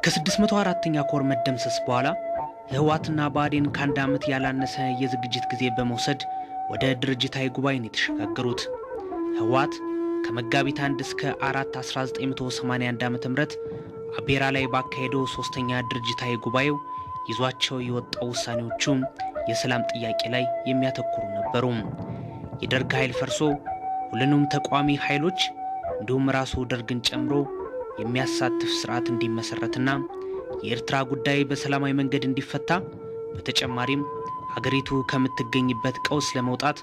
ከ604ኛ ኮር መደምሰስ በኋላ ህወሓትና ብአዴን ከአንድ ዓመት ያላነሰ የዝግጅት ጊዜ በመውሰድ ወደ ድርጅታዊ ጉባኤ ነው የተሸጋገሩት። ህወሓት ከመጋቢት 1 እስከ 4 1981 ዓ.ም አቤራ ላይ ባካሄደው ሶስተኛ ድርጅታዊ ጉባኤው ይዟቸው የወጣው ውሳኔዎቹ የሰላም ጥያቄ ላይ የሚያተኩሩ ነበሩ። የደርግ ኃይል ፈርሶ ሁሉንም ተቋሚ ኃይሎች እንዲሁም ራሱ ደርግን ጨምሮ የሚያሳትፍ ስርዓት እንዲመሰረትና የኤርትራ ጉዳይ በሰላማዊ መንገድ እንዲፈታ በተጨማሪም ሀገሪቱ ከምትገኝበት ቀውስ ለመውጣት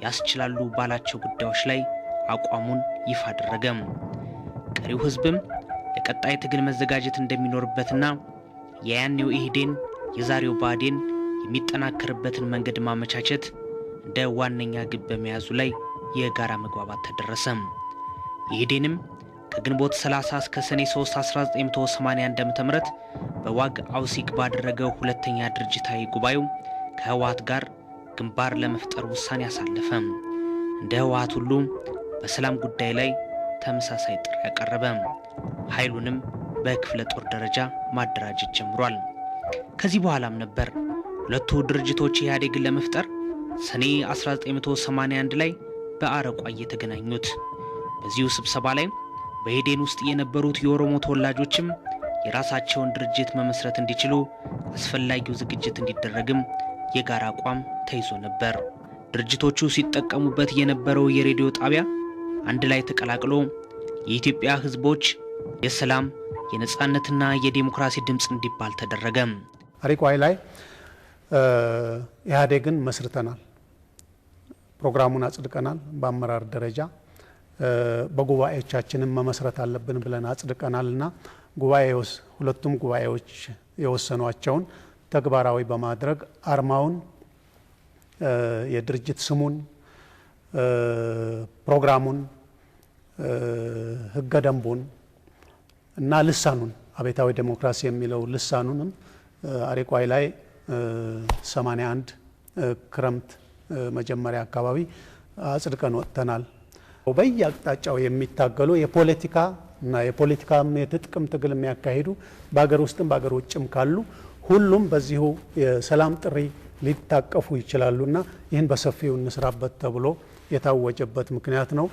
ያስችላሉ ባላቸው ጉዳዮች ላይ አቋሙን ይፋ አደረገ። ቀሪው ህዝብም ለቀጣይ ትግል መዘጋጀት እንደሚኖርበትና የያኔው ኢህዴን የዛሬው ብአዴን የሚጠናከርበትን መንገድ ማመቻቸት እንደ ዋነኛ ግብ በመያዙ ላይ የጋራ መግባባት ተደረሰ። ኢህዴንም ከግንቦት 30 እስከ ሰኔ 3 1981 ዓ.ም በዋግ አውሲክ ባደረገው ሁለተኛ ድርጅታዊ ጉባኤው ከህወሓት ጋር ግንባር ለመፍጠር ውሳኔ አሳለፈ። እንደ ህወሓት ሁሉ በሰላም ጉዳይ ላይ ተመሳሳይ ጥሪ ያቀረበ፣ ኃይሉንም በክፍለ ጦር ደረጃ ማደራጀት ጀምሯል። ከዚህ በኋላም ነበር ሁለቱ ድርጅቶች ኢህአዴግን ለመፍጠር ሰኔ 1981 ላይ በአረቋ እየተገናኙት። በዚሁ ስብሰባ ላይ በኢህዴን ውስጥ የነበሩት የኦሮሞ ተወላጆችም የራሳቸውን ድርጅት መመስረት እንዲችሉ አስፈላጊው ዝግጅት እንዲደረግም የጋራ አቋም ተይዞ ነበር። ድርጅቶቹ ሲጠቀሙበት የነበረው የሬዲዮ ጣቢያ አንድ ላይ ተቀላቅሎ የኢትዮጵያ ህዝቦች የሰላም የነጻነትና የዲሞክራሲ ድምጽ እንዲባል ተደረገ። አሪቋይ ላይ ኢህአዴግን መስርተናል። ፕሮግራሙን አጽድቀናል። በአመራር ደረጃ በጉባኤዎቻችንም መመስረት አለብን ብለን አጽድቀናልና ጉባኤውስ ሁለቱም ጉባኤዎች የወሰኗቸውን ተግባራዊ በማድረግ አርማውን፣ የድርጅት ስሙን፣ ፕሮግራሙን፣ ህገ ደንቡን እና ልሳኑን አብዮታዊ ዴሞክራሲ የሚለው ልሳኑንም አሪቋይ ላይ 81 ክረምት መጀመሪያ አካባቢ አጽድቀን ወጥተናል። በየአቅጣጫው የሚታገሉ የፖለቲካ እና የፖለቲካም የትጥቅም ትግል የሚያካሂዱ በሀገር ውስጥም በሀገር ውጭም ካሉ ሁሉም በዚሁ የሰላም ጥሪ ሊታቀፉ ይችላሉና ይህን በሰፊው እንስራበት ተብሎ የታወጀበት ምክንያት ነው።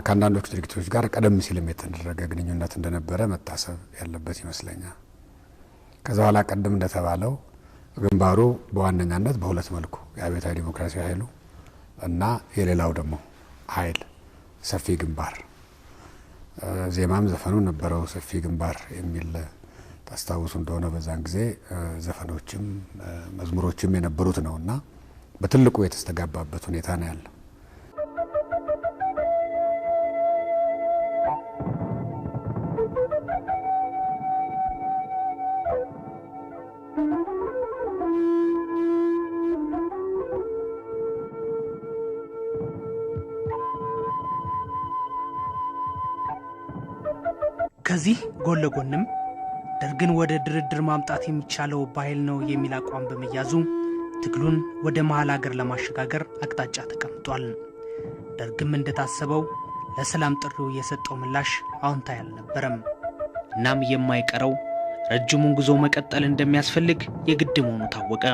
ከአንዳንዶቹ ድርጅቶች ጋር ቀደም ሲልም የተደረገ ግንኙነት እንደነበረ መታሰብ ያለበት ይመስለኛል። ከዛ በኋላ ቀደም እንደተባለው ግንባሩ በዋነኛነት በሁለት መልኩ የአብዮታዊ ዲሞክራሲያዊ ኃይሉ እና የሌላው ደግሞ ኃይል ሰፊ ግንባር ዜማም ዘፈኑ ነበረው። ሰፊ ግንባር የሚል ታስታውሱ እንደሆነ በዛን ጊዜ ዘፈኖችም መዝሙሮችም የነበሩት ነውና በትልቁ የተስተጋባበት ሁኔታ ነው ያለው። ከዚህ ጎን ለጎንም ደርግን ወደ ድርድር ማምጣት የሚቻለው በኃይል ነው የሚል አቋም በመያዙ ትግሉን ወደ መሃል ሀገር ለማሸጋገር አቅጣጫ ተቀምጧል። ደርግም እንደታሰበው ለሰላም ጥሪው የሰጠው ምላሽ አዎንታዊ አልነበረም። እናም የማይቀረው ረጅሙን ጉዞ መቀጠል እንደሚያስፈልግ የግድ መሆኑ ታወቀ።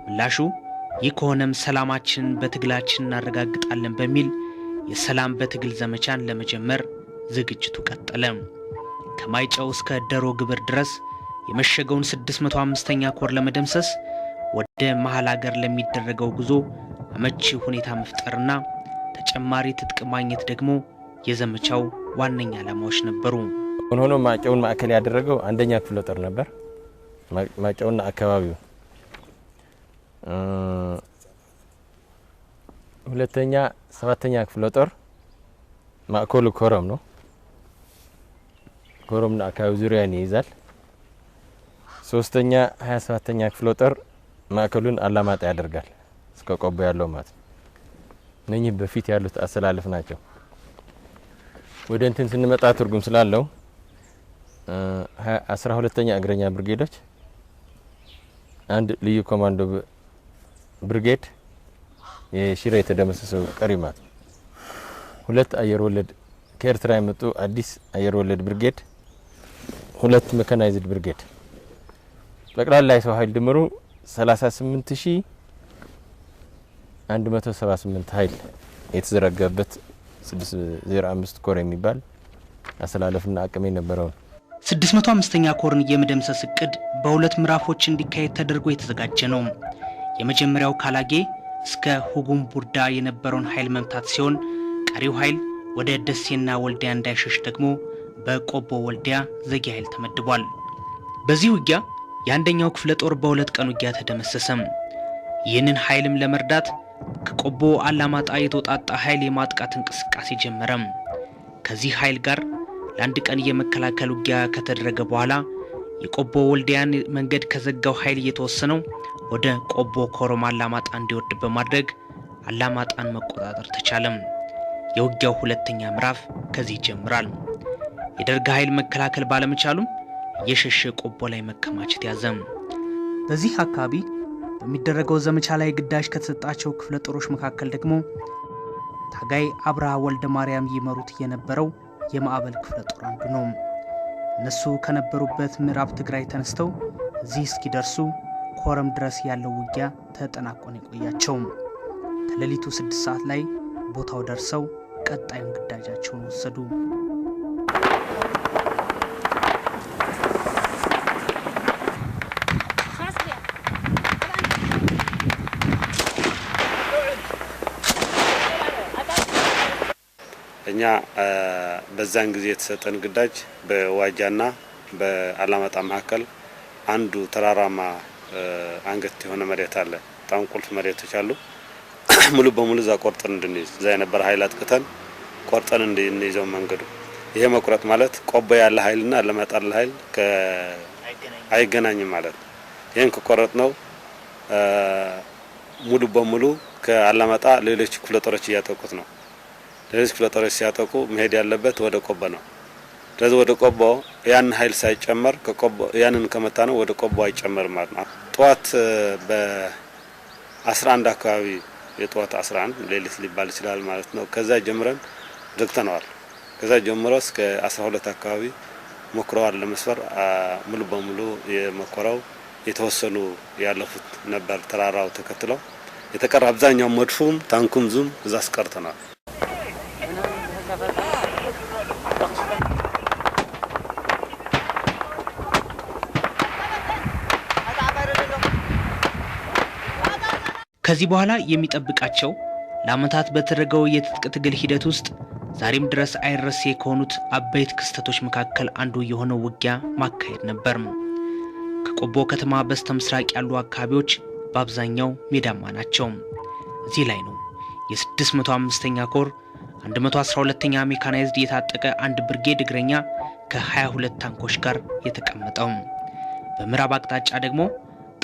ምላሹ ይህ ከሆነም ሰላማችንን በትግላችን እናረጋግጣለን በሚል የሰላም በትግል ዘመቻን ለመጀመር ዝግጅቱ ቀጠለ። ከማይጨው እስከ ደሮ ግብር ድረስ የመሸገውን 605ኛ ኮር ለመደምሰስ ወደ መሃል ሀገር ለሚደረገው ጉዞ አመቺ ሁኔታ መፍጠርና ተጨማሪ ትጥቅ ማግኘት ደግሞ የዘመቻው ዋነኛ ዓላማዎች ነበሩ። ሆኖ ማይጨውን ማዕከል ያደረገው አንደኛ ክፍለ ጦር ነበር። ማይጨውና አካባቢው፣ ሁለተኛ ሰባተኛ ክፍለ ጦር ማዕከሉ ኮረም ነው። ኮረምና አካባቢው ዙሪያን ይይዛል። ሶስተኛ 27ኛ ክፍለ ጦር ማዕከሉን አላማጣ ያደርጋል እስከ ቆቦ ያለው ማለት ነው። እነኚህ በፊት ያሉት አሰላለፍ ናቸው። ወደ እንትን ስንመጣ ትርጉም ስላለው 12ኛ እግረኛ ብርጌዶች፣ አንድ ልዩ ኮማንዶ ብርጌድ የሽሬ የተደመሰሰው ቀሪ ማለት ነው። ሁለት አየር ወለድ ከኤርትራ የመጡ አዲስ አየር ወለድ ብርጌድ፣ ሁለት mechanized ብርጌድ፣ ጠቅላላ የሰው ኃይል ድምሩ 38,178 ኃይል የተዘረጋበት 605 ኮር የሚባል አሰላለፍና አቅም የነበረው ነው። 605ኛ ኮርን የመደምሰስ እቅድ በሁለት ምዕራፎች እንዲካሄድ ተደርጎ የተዘጋጀ ነው። የመጀመሪያው ካላጌ እስከ ሁጉም ቡርዳ የነበረውን ኃይል መምታት ሲሆን፣ ቀሪው ኃይል ወደ ደሴና ወልዲያ እንዳይሸሽ ደግሞ በቆቦ ወልዲያ ዘጌ ኃይል ተመድቧል። በዚህ ውጊያ የአንደኛው ክፍለ ጦር በ2 ቀን ውጊያ ተደመሰሰም። ይህንን ኃይልም ለመርዳት ከቆቦ አላማጣ የተውጣጣ ኃይል የማጥቃት እንቅስቃሴ ጀመረም። ከዚህ ኃይል ጋር ለአንድ ቀን የመከላከል ውጊያ ከተደረገ በኋላ የቆቦ ወልዲያን መንገድ ከዘጋው ኃይል እየተወሰነው ወደ ቆቦ ኮረም አላማጣ እንዲወርድ በማድረግ አላማጣን መቆጣጠር ተቻለም። የውጊያው ሁለተኛ ምዕራፍ ከዚህ ይጀምራል። የደርግ ኃይል መከላከል ባለመቻሉም እየሸሸ ቆቦ ላይ መከማቸት ያዘም። በዚህ አካባቢ በሚደረገው ዘመቻ ላይ ግዳጅ ከተሰጣቸው ክፍለ ጦሮች መካከል ደግሞ ታጋይ አብርሃ ወልደ ማርያም ይመሩት የነበረው የማዕበል ክፍለ ጦር አንዱ ነው። እነሱ ከነበሩበት ምዕራብ ትግራይ ተነስተው እዚህ እስኪደርሱ ኮረም ድረስ ያለው ውጊያ ተጠናቆ ነው የቆያቸው። ከሌሊቱ 6 ሰዓት ላይ ቦታው ደርሰው ቀጣዩን ግዳጃቸውን ወሰዱ። እኛ በዛን ጊዜ የተሰጠን ግዳጅ በዋጃና በአላማጣ መካከል አንዱ ተራራማ አንገት የሆነ መሬት አለ። በጣም ቁልፍ መሬቶች አሉ። ሙሉ በሙሉ እዛ ቆርጠን እንድንይዝ፣ እዛ የነበረ ኃይል አጥቅተን ቆርጠን እንድንይዘው መንገዱ። ይሄ መቁረጥ ማለት ቆቦ ያለ ኃይልና አላማጣ ያለ ኃይል አይገናኝም ማለት ነው። ይሄን ከቆረጥ ነው ሙሉ በሙሉ ከአላማጣ ሌሎች ክፍለ ጦሮች እያጠቁት ነው። ሌሎች ክፍለ ጦሮች ሲያጠቁ መሄድ ያለበት ወደ ቆቦ ነው። ስለዚህ ወደ ቆቦ ያን ኃይል ሳይጨመር ከቆቦ ያንን ከመታ ነው ወደ ቆቦ አይጨመርም ማለት ነው። ጠዋት በ11 አካባቢ፣ የጠዋት 11 ሌሊት ሊባል ይችላል ማለት ነው። ከዛ ጀምረን ዘግተነዋል። ከዛ ጀምሮ እስከ 12 አካባቢ ሞክረዋል ለመስፈር። ሙሉ በሙሉ የሞከረው የተወሰኑ ያለፉት ነበር ተራራው ተከትለው፣ የተቀረ አብዛኛው መድፉም ታንኩም ዙም እዛ አስቀርተናል። ከዚህ በኋላ የሚጠብቃቸው ለዓመታት በተደረገው የትጥቅ ትግል ሂደት ውስጥ ዛሬም ድረስ አይረሴ ከሆኑት አበይት ክስተቶች መካከል አንዱ የሆነው ውጊያ ማካሄድ ነበር። ከቆቦ ከተማ በስተ ምስራቅ ያሉ አካባቢዎች በአብዛኛው ሜዳማ ናቸው። እዚህ ላይ ነው የ605ኛ ኮር 112ኛ ሜካናይዝድ የታጠቀ አንድ ብርጌድ እግረኛ ከ22 ታንኮች ጋር የተቀመጠው። በምዕራብ አቅጣጫ ደግሞ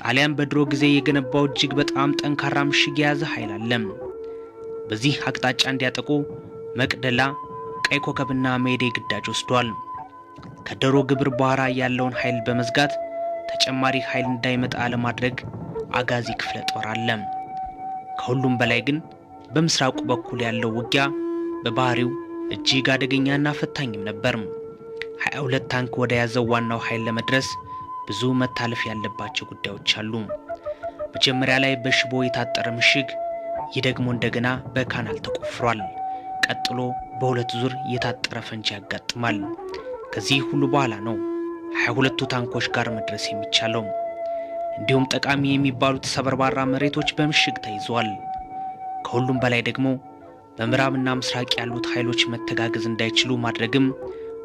ጣሊያን በድሮ ጊዜ የገነባው እጅግ በጣም ጠንካራ ምሽግ የያዘ ኃይል አለ። በዚህ አቅጣጫ እንዲያጠቁ መቅደላ፣ ቀይ ኮከብና ሜዴ ግዳጅ ወስዷል። ከደሮ ግብር በኋላ ያለውን ኃይል በመዝጋት ተጨማሪ ኃይል እንዳይመጣ ለማድረግ አጋዚ ክፍለ ጦር አለ። ከሁሉም በላይ ግን በምስራቁ በኩል ያለው ውጊያ በባህሪው እጅግ አደገኛና ፈታኝም ነበር። 22 ታንክ ወደ ያዘው ዋናው ኃይል ለመድረስ ብዙ መታለፍ ያለባቸው ጉዳዮች አሉ። መጀመሪያ ላይ በሽቦ የታጠረ ምሽግ፣ ይህ ደግሞ እንደገና በካናል ተቆፍሯል። ቀጥሎ በሁለት ዙር የታጠረ ፈንጂ ያጋጥማል። ከዚህ ሁሉ በኋላ ነው 22ቱ ታንኮች ጋር መድረስ የሚቻለው። እንዲሁም ጠቃሚ የሚባሉት ሰበርባራ መሬቶች በምሽግ ተይዘዋል። ከሁሉም በላይ ደግሞ በምዕራብና ምስራቅ ያሉት ኃይሎች መተጋገዝ እንዳይችሉ ማድረግም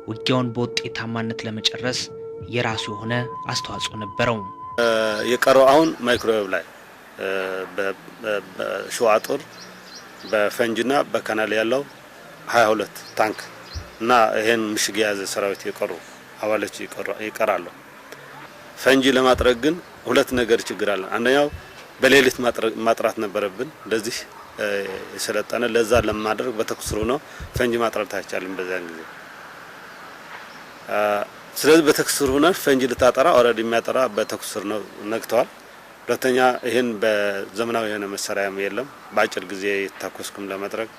ውጊያውን በውጤታማነት ለመጨረስ የራሱ የሆነ አስተዋጽኦ ነበረው። የቀረው አሁን ማይክሮዌቭ ላይ በሸዋ ጦር በፈንጅና በካናል ያለው 22 ታንክ እና ይሄን ምሽግ የያዘ ሰራዊት የቀሩ አባሎች ይቀራሉ። ፈንጂ ለማጥረግ ግን ሁለት ነገር ችግር አለ። አንደኛው በሌሊት ማጥራት ነበረብን። ለዚህ የሰለጠነ ለዛ ለማድረግ በተኩስ ነው ፈንጂ ማጥራት አይቻልም በዛን ጊዜ። ስለዚህ በተኩስ ሆነ ፈንጂ ልታጠራ already የሚያጠራ በተኩስ ነው ነግተዋል። ሁለተኛ ይሄን በዘመናዊ የሆነ መሳሪያም የለም በአጭር ጊዜ የተኮስኩም ለማድረግ።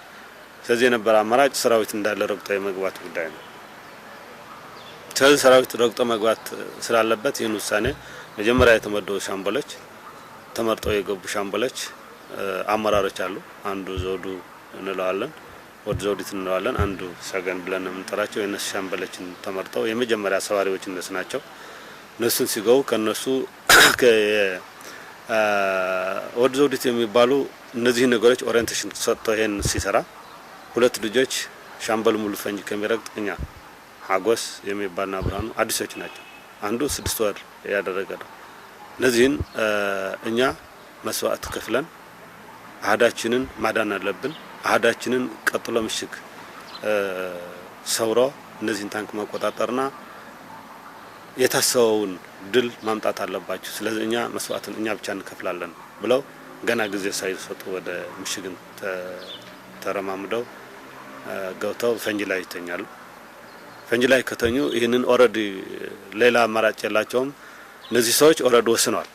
ስለዚህ የነበረ አማራጭ ሰራዊት እንዳለ ረግጦ የመግባት ጉዳይ ነው። ስለዚህ ሰራዊት ረግጦ መግባት ስላለበት ይህን ውሳኔ መጀመሪያ የተመደቡ ሻምበሎች፣ ተመርጠው የገቡ ሻምበሎች አመራሮች አሉ። አንዱ ዘውዱ እንለዋለን፣ ወደ ዘውዲት እንለዋለን፣ አንዱ ሰገን ብለን የምንጠራቸው የእነሱ ሻምበሎችን ተመርጠው የመጀመሪያ ሰባሪዎች እነሱ ናቸው። እነሱን ሲገቡ ከነሱ ወደ ዘውዲት የሚባሉ እነዚህ ነገሮች orientation ሰጥቶ ይሄን ሲሰራ ሁለት ልጆች ሻምበል ሙሉ ፈንጂ ከሚረግጥ እኛ ሀጎስ የሚባልና ብርሃኑ አዲሶች ናቸው። አንዱ 6 ወር ያደረገ ነው። እነዚህን እኛ መስዋዕት ከፍለን አህዳችንን ማዳን አለብን። አህዳችንን ቀጥሎ ምሽግ ሰብሮ እነዚህን ታንክ መቆጣጠርና የታሰበውን ድል ማምጣት አለባችሁ። ስለዚህ እኛ መስዋዕትን እኛ ብቻ እንከፍላለን ብለው ገና ጊዜ ሳይሰጡ ወደ ምሽግን ተረማምደው ገብተው ፈንጂ ላይ ይተኛሉ። ፈንጂ ላይ ከተኙ ይህንን already ሌላ አማራጭ የላቸውም። እነዚህ ሰዎች already ወስነዋል።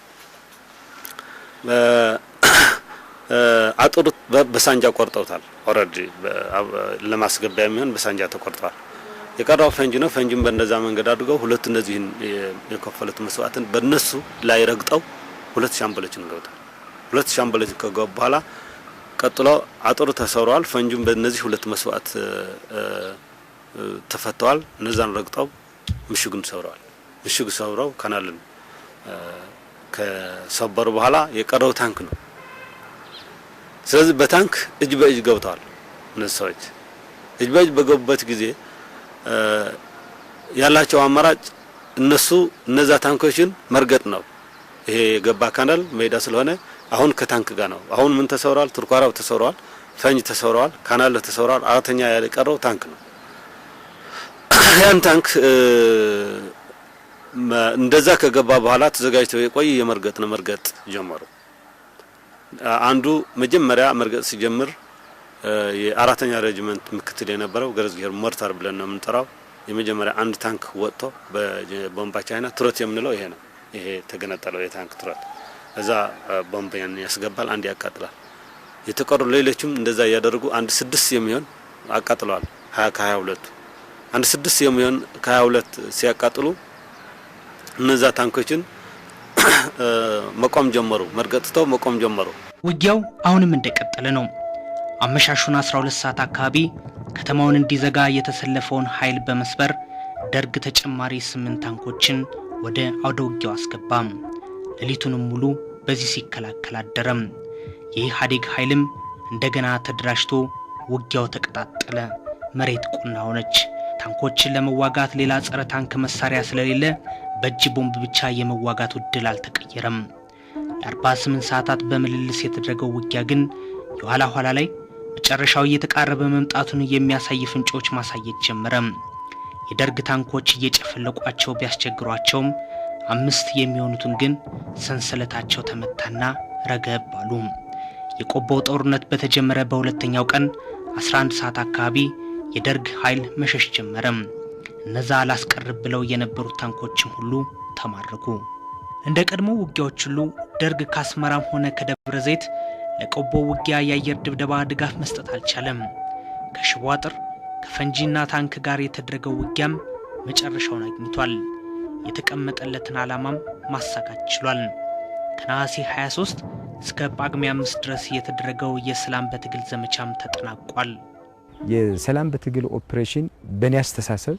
አጥሩ በሳንጃ ቆርጠውታል። Already ለማስገቢያ የሚሆን በሳንጃ ተቆርጠዋል። የቀረው ፈንጂ ነው። ፈንጂም በእንደዛ መንገድ አድርገው ሁለት እነዚህን የከፈሉት መስዋዕትን በእነሱ ላይ ረግጠው ሁለት ሻምበሎችን ገብተዋል። ሁለት ሻምበሎች ከገቡ በኋላ ቀጥሎ አጥሩ ተሰብረዋል። ፈንጁም በእነዚህ ሁለት መስዋዕት ተፈተዋል። እነዛን ረግጠው ምሽጉን ሰብረዋል። ምሽጉ ሰብረው ካናልን ከሰበሩ በኋላ የቀረው ታንክ ነው። ስለዚህ በታንክ እጅ በእጅ ገብተዋል። እነዚህ ሰዎች እጅ በእጅ በገቡበት ጊዜ ያላቸው አማራጭ እነሱ እነዛ ታንኮችን መርገጥ ነው። ይሄ የገባ ካናል ሜዳ ስለሆነ አሁን ከታንክ ጋር ነው። አሁን ምን ተሰብረዋል? ትርኳራው ተሰብረዋል፣ ፈንጅ ተሰብረዋል፣ ካናል ተሰብረዋል። አራተኛ ያልቀረው ታንክ ነው። ያን ታንክ እንደዛ ከገባ በኋላ ተዘጋጅተው የቆየ የመርገጥ ነው፣ መርገጥ ጀመሩ። አንዱ መጀመሪያ መርገጥ ሲጀምር የአራተኛ ሬጅመንት ምክትል የነበረው ገረዝጊሄር ሞርታር ብለን ነው የምንጠራው። የመጀመሪያ አንድ ታንክ ወጥቶ በቦምባ ቻይና turret የምንለው ይሄ ነው። ይሄ የተገነጠለው የታንክ turret እዛ ቦምብ ያስገባል፣ አንድ ያቃጥላል። የተቀሩ ሌሎችም እንደዛ እያደረጉ አንድ ስድስት የሚሆን አቃጥለዋል። 20 ከ22ቱ አንድ ስድስት የሚሆን ከ22 ሲያቃጥሉ እነዛ ታንኮችን መቆም ጀመሩ። መርገጥ ትተው መቆም ጀመሩ። ውጊያው አሁንም እንደቀጠለ ነው። አመሻሹን 12 ሰዓት አካባቢ ከተማውን እንዲዘጋ የተሰለፈውን ኃይል በመስበር ደርግ ተጨማሪ ስምንት ታንኮችን ወደ አውደ ውጊያው አስገባም። ሌሊቱንም ሙሉ በዚህ ሲከላከል አደረም። የኢህአዴግ ኃይልም እንደገና ተደራጅቶ ውጊያው ተቀጣጠለ። መሬት ቁና ሆነች። ታንኮችን ለመዋጋት ሌላ ጸረ ታንክ መሳሪያ ስለሌለ በእጅ ቦምብ ብቻ የመዋጋቱ ዕድል አልተቀየረም። ለ48 ሰዓታት በምልልስ የተደረገው ውጊያ ግን የኋላ ኋላ ላይ መጨረሻው እየተቃረበ መምጣቱን የሚያሳይ ፍንጮች ማሳየት ጀመረ። የደርግ ታንኮች እየጨፈለቋቸው ቢያስቸግሯቸውም አምስት የሚሆኑትን ግን ሰንሰለታቸው ተመታና ረገብ አሉ። የቆቦው ጦርነት በተጀመረ በሁለተኛው ቀን 11 ሰዓት አካባቢ የደርግ ኃይል መሸሽ ጀመረ። እነዛ አላስቀርብ ብለው የነበሩት ታንኮችም ሁሉ ተማረኩ። እንደ ቀድሞ ውጊያዎች ሁሉ ደርግ ከአስመራም ሆነ ከደብረ ዘይት ለቆቦ ውጊያ የአየር ድብደባ ድጋፍ መስጠት አልቻለም። ከሽቦ አጥር ከፈንጂና ታንክ ጋር የተደረገው ውጊያም መጨረሻውን አግኝቷል። የተቀመጠለትን ዓላማም ማሳካት ችሏል። ከነሐሴ 23 እስከ ጳጉሜ 5 ድረስ የተደረገው የሰላም በትግል ዘመቻም ተጠናቋል። የሰላም በትግል ኦፕሬሽን በእኔ አስተሳሰብ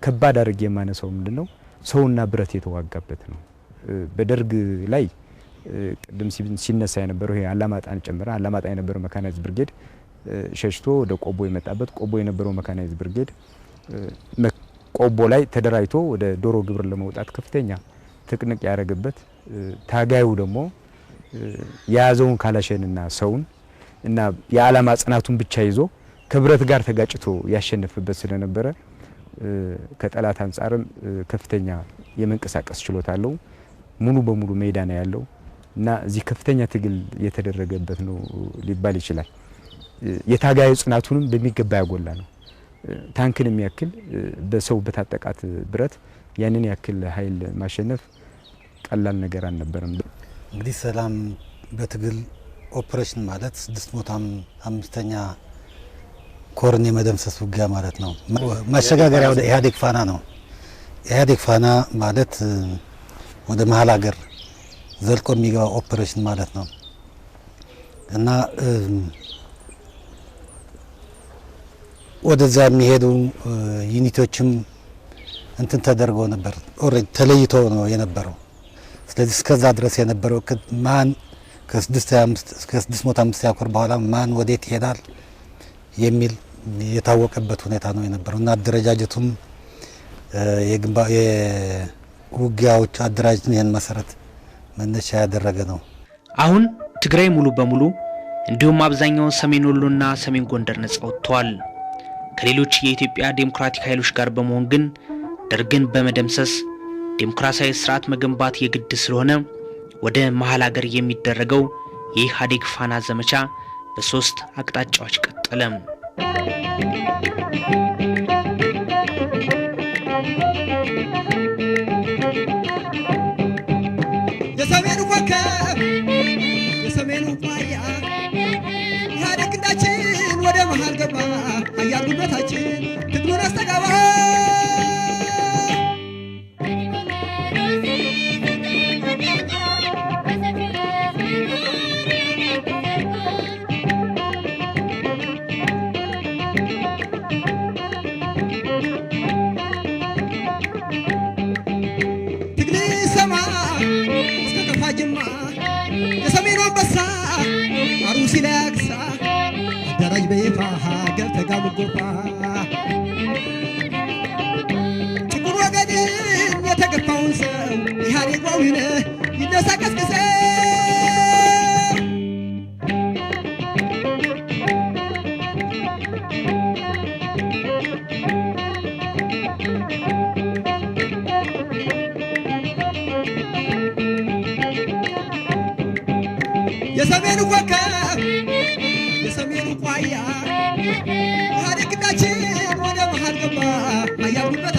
ከባድ አድርጌ የማነሳው ምንድነው፣ ሰውና ብረት የተዋጋበት ነው። በደርግ ላይ ቅድም ሲነሳ የነበረው ይሄ አላማጣን ጨምረ አላማጣ የነበረው mechanized ብርጌድ ሸሽቶ ወደ ቆቦ የመጣበት፣ ቆቦ የነበረው mechanized ብርጌድ ቆቦ ላይ ተደራጅቶ ወደ ዶሮ ግብር ለመውጣት ከፍተኛ ትንቅንቅ ያደረገበት፣ ታጋዩ ደግሞ የያዘውን ካላሽንና ሰውን እና የዓላማ ጽናቱን ብቻ ይዞ ከብረት ጋር ተጋጭቶ ያሸነፈበት ስለነበረ ከጠላት አንጻርም ከፍተኛ የመንቀሳቀስ ችሎታ አለው። ሙሉ በሙሉ ሜዳ ነው ያለው እና እዚህ ከፍተኛ ትግል የተደረገበት ነው ሊባል ይችላል። የታጋዩ ጽናቱንም በሚገባ ያጎላ ነው። ታንክን የሚያክል በሰው በታጠቃት ብረት ያንን ያክል ኃይል ማሸነፍ ቀላል ነገር አልነበረም። እንግዲህ ሰላም በትግል ኦፕሬሽን ማለት 605ኛ ኮርን የመደምሰስ ውጊያ ማለት ነው። መሸጋገሪያ ወደ ኢህአዴግ ፋና ነው። ኢህአዴግ ፋና ማለት ወደ መሀል ሀገር ዘልቆ የሚገባ ኦፕሬሽን ማለት ነው እና ወደዛ የሚሄዱ unit ኦችም እንትን ተደርገው ነበር፣ already ተለይቶ ነው የነበረው። ስለዚህ እስከዛ ድረስ የነበረው እቅድ ማን ከ625 እስከ 605 ኮር በኋላ ማን ወዴት ይሄዳል የሚል የታወቀበት ሁኔታ ነው የነበረው እና አደረጃጀቱም የውጊያዎች አደራጅን ይህን መሰረት መነሻ ያደረገ ነው። አሁን ትግራይ ሙሉ በሙሉ እንዲሁም አብዛኛውን ሰሜን ወሎና ሰሜን ጎንደር ነጻ ወጥተዋል። ከሌሎች የኢትዮጵያ ዴሞክራቲክ ኃይሎች ጋር በመሆን ግን ደርግን በመደምሰስ ዴሞክራሲያዊ ስርዓት መገንባት የግድ ስለሆነ ወደ መሀል ሀገር የሚደረገው የኢህአዴግ ፋና ዘመቻ በሶስት አቅጣጫዎች ቀጠለ። የሰሜኑ ኮከብ የሰሜኑ ቋያ ኢህአዴግ ክንዳችን ወደ መሀል ገባ፣ ኃያል ጉልበታችን ትግሉን አስተጋባ። ትግል ሰማ እስከ ከፋ ጅማ የሰሜኑ አንበሳ አሩሲ ላይ አክሳ አደራጅ በይፋ ገብተህ ጋሙጎፋ ጭቁን ወገንን የተገፋውን ሰው ኢህአዴግ ዋዊነ ይነሳ ቀስቅሰው። የሰሜኑ ኮከብ የሰሜኑ ቋያ ኢህአዴግ ክንዳችን ወደ መሀል ገባ፣ ኃያል ጉልበታችን